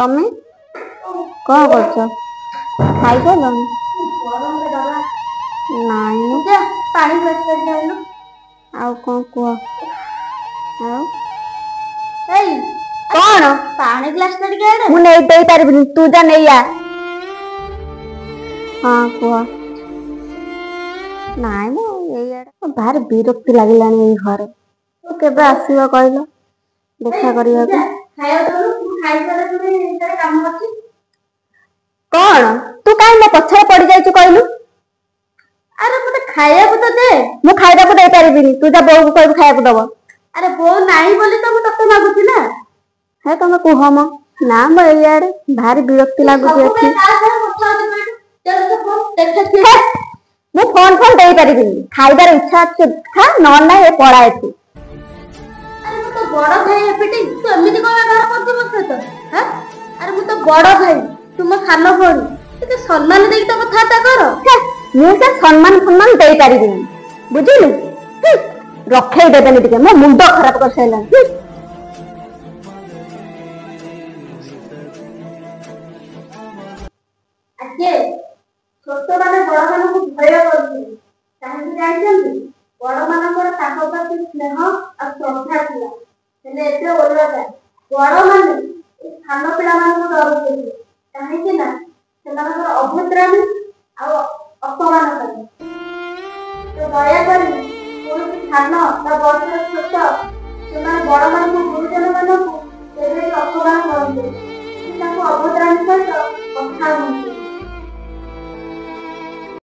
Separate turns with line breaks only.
ତମେ କଣ କରୁଛ? ଖାଇସାରିଲଣି? ନାଇଁ,
ପାଣି।
ଆଉ କଣ କୁହ? ଆଉ
ଏଇ
କଣ
ପାଣି ଗ୍ଲାସ ଟା ଟିକେ ଆଣେ।
ମୁଁ ନେଇ ଦେଇପାରିବିନି, ତୁ ଯା ନେଇ ଆ। ହଁ କୁହ। ନାଇଁ ମ, ଏଇଆଡେ ଭାରି ବିରକ୍ତି ଲାଗିଲାଣି ଏଇ ଘରେ। କେବେ ଆସିବ କହିଲ ଦେଖା କରିବାକୁ?
ଖାଇବାକୁ ଦଉନୁ, ମୁଁ ଖାଇସାରିଲା ପୁଣି କାମ ଅଛି।
କଣ ତୁ କାହିଁ ମୋ ପଛରେ ପଡି ଯାଇଛୁ କହିଲୁ?
ଆରେ ମତେ ଖାଇବାକୁ ତ ଦେ।
ମୁଁ ଖାଇବାକୁ ଦେଇପାରିବିନି, ତୁ ଯା ବୋଉକୁ କହିବୁ ଖାଇବାକୁ ଦବ।
ଆରେ ବୋଉ ନାହିଁ ବୋଲି ତ ମୁଁ ତତେ ମାଗୁଛି ନା।
ହେ ତମେ କୁହ ମ। ନା ମ, ଏଇଆଡେ ଭାରି ବିରକ୍ତି ଲାଗୁଛି ଏଠି।
ସବୁବେଳେ କାହା ସାଙ୍ଗରେ କଥା ହଉଛି କହିଲୁ? ଚାଲ ତ ଫୋନ ଦେଖ କିଏ।
ହେ, ମୁଁ ଫୋନ ଫୋନ ଦେଇପାରିବିନି। ଖାଇବାର ଇଚ୍ଛା ଅଛି ଖା, ନହେଲେ ନାହିଁ ଏ ପଳା ଏଠୁ।
ଆରେ ମୁଁ ତ ବଡ ଭାଇ ହେବିଟି, ତୁ ଏମିତି କଣ ବ୍ୟବହାର କରୁଛୁ ମୋ ସହିତ? ହାଁ, ଆରେ ମୁଁ ତ ବଡ ଭାଇ, ତୁ ମୋ ସାନ ଭଉଣୀ, ଟିକେ ସମ୍ମାନ ଦେଇକି ତ କଥାବାର୍ତ୍ତା କର।
ହେ, ମୁଁ ସେ ସମ୍ମାନ ଫମ୍ମାନ ଦେଇପାରିବିନି, ବୁଝିଲୁ? ରଖେଇ ଦେବେନି ଟିକେ, ମୋ ମୁଣ୍ଡ ଖରାପ କରିସାରିଲାଣି।
ଆଗେ ଛୋଟ ମାନେ ବଡ ମାନଙ୍କୁ ଭୟ କରୁଥିଲେ, କାହିଁକି ଜାଣିଛନ୍ତି? ବଡ ମାନଙ୍କର ତାଙ୍କ ପ୍ରତି ସ୍ନେହ ଆଉ ଶ୍ରଦ୍ଧା ଥିଲା। ହେଲେ ଏବେ ଓଲଟା, ବଡ ମାନେ ଏଇ ସାନ ପିଲାମାନଙ୍କୁ ଡରୁଛନ୍ତି, କାହିଁକି ନା ସେମାନଙ୍କର ଅଭଦ୍ରାମି ଆଉ ଅପମାନ ପାଇଁ। ତ ଦୟାକରି କୌଣସି ସାନ ବା ବୟସର ଛୋଟ ସେମାନେ ବଡ ମାନଙ୍କୁ, ଗୁରୁଜନ ମାନଙ୍କୁ କେବେ ବି ଅପମାନ କରନ୍ତୁ କି ତାଙ୍କୁ ଅଭଦ୍ରାମି ସହିତ କଥା ହୁଅନ୍ତୁ।